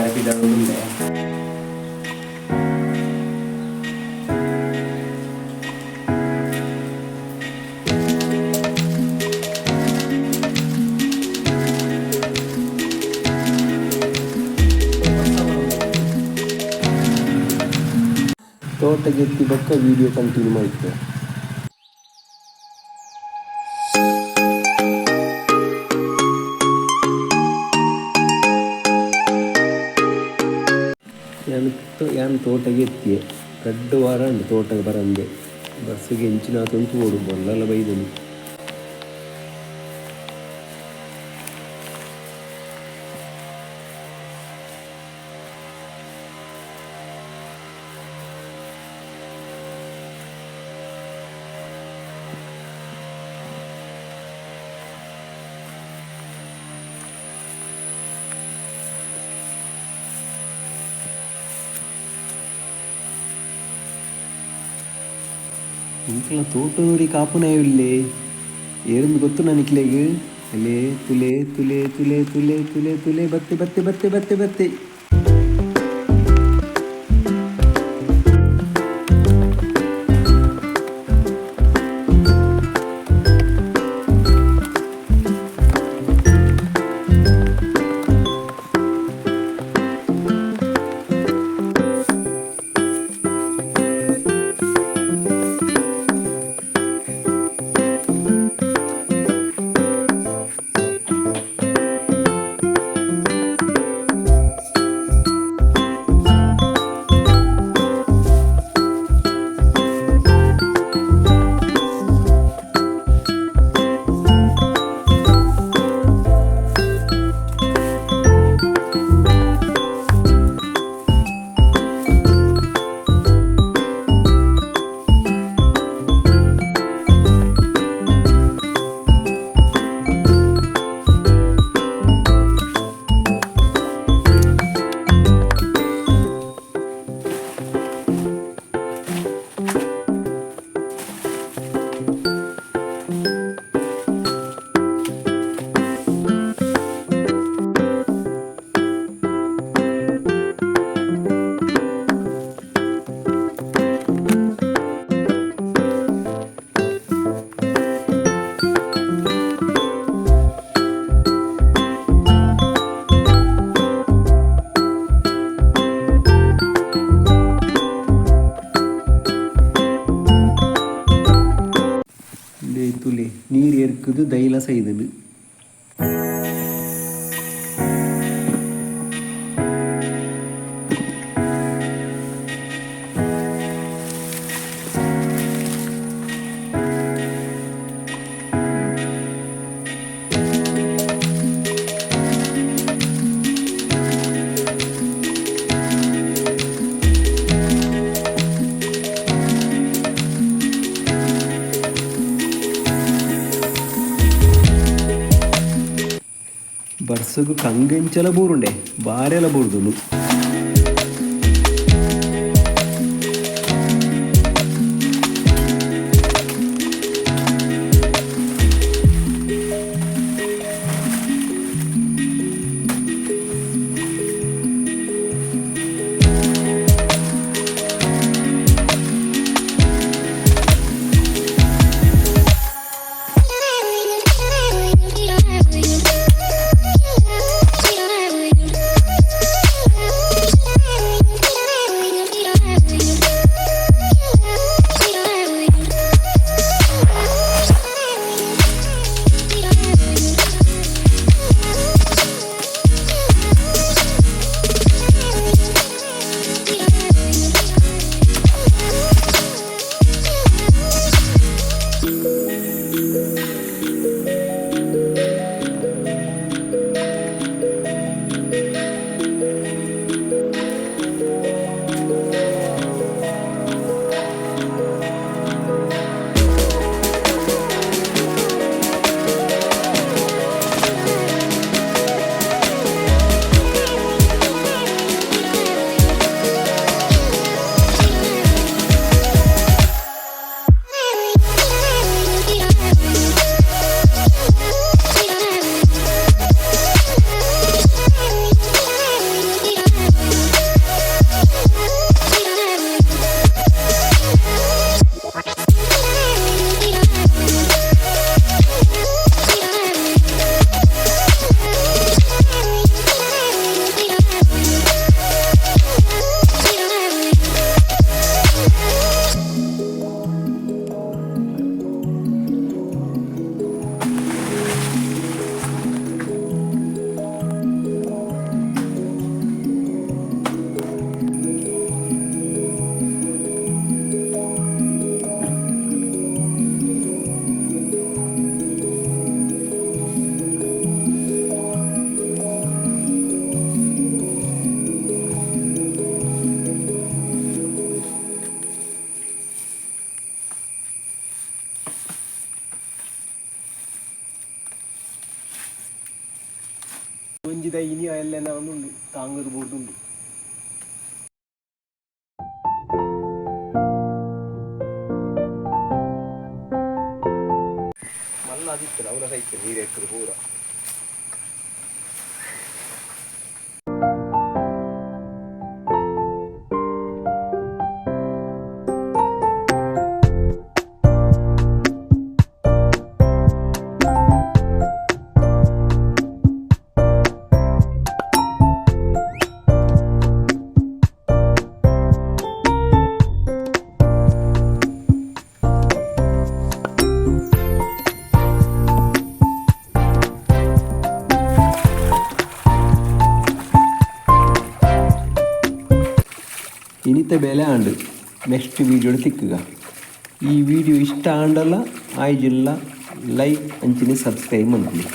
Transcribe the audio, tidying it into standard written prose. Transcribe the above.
ಪೋಯರೆ ಪಿದಡುಂಡೆ. ತೋಟಗೆತ್ತಿ ಬೊಕ್ಕ video continue ಮಲ್ತೆ. ಯಾನ್ ಯಾನ್ ತೋಟಗೆ ಎತ್ತಿಯೆ. ರಡ್ಡ್ ವಾರ ಉಂಡು ತೋಟಗ್ ಬರಂದೆ. ಬರ್ಸಗ್ ಎಂಚಿನಾತುಂಡು ತೂವೊಡು, ಬೊಲ್ಲಲ ಬೈದುಂಡು. ಎಂಕಲ್ನ ತೋಟದೂರಿ ಕಾಪುನಾಯುಲ್ಲೆ ಏರುಂದು ಗೊತ್ತುಂಡ ನಿಕ್ಲೆಗ್? ಅಲೇ ತುಲೆ ತುಲೆ ತುಲೆ ತುಲೆ ತುಲೆ ತುಲೆ ಬತ್ತೆ ಬತ್ತೆ ಬತ್ತೆ ಬತ್ತೆ ಬತ್ತೆ. ಇಂದೇ ತುಲೆ ನೀರು ಎರ್ಕುದು ದೈಲ ಸೈದುಂಡು. ಬರ್ಸಗು ಕಂಗೆಂಚಲ ಬೂರುಂಡೆ, ಬಾರೆಲ ಬೂರ್ದುಂಡು. ಒಂಜಿ ದೈ ಇನಿ ಎಲ್ಲೆನ ಉಂಡು ತಾಂಗದು ಬೋರ್ದುಂಡು. ಮಲ್ಲ ಆದಿತ್ತಲ್ಲ ಅವಲ ಸೈತೆ ನೀರು ಎಕ್ಕದು ಪೂರ. ಇನಿತ ಬೇಲೆ ಆಂಡ್. Next video ತಿಕ್ಕುಗ. ಈ ವಿಡಿಯೋ ಇಷ್ಟ ಆಂಡಲ ಆಯ್ಜಿಲ್ಲ ಲೈಕ್ ಅಂಚಿನ ಸಬ್ಸ್ಕ್ರೈಬ್ ಮನ್ಪುಲೆ.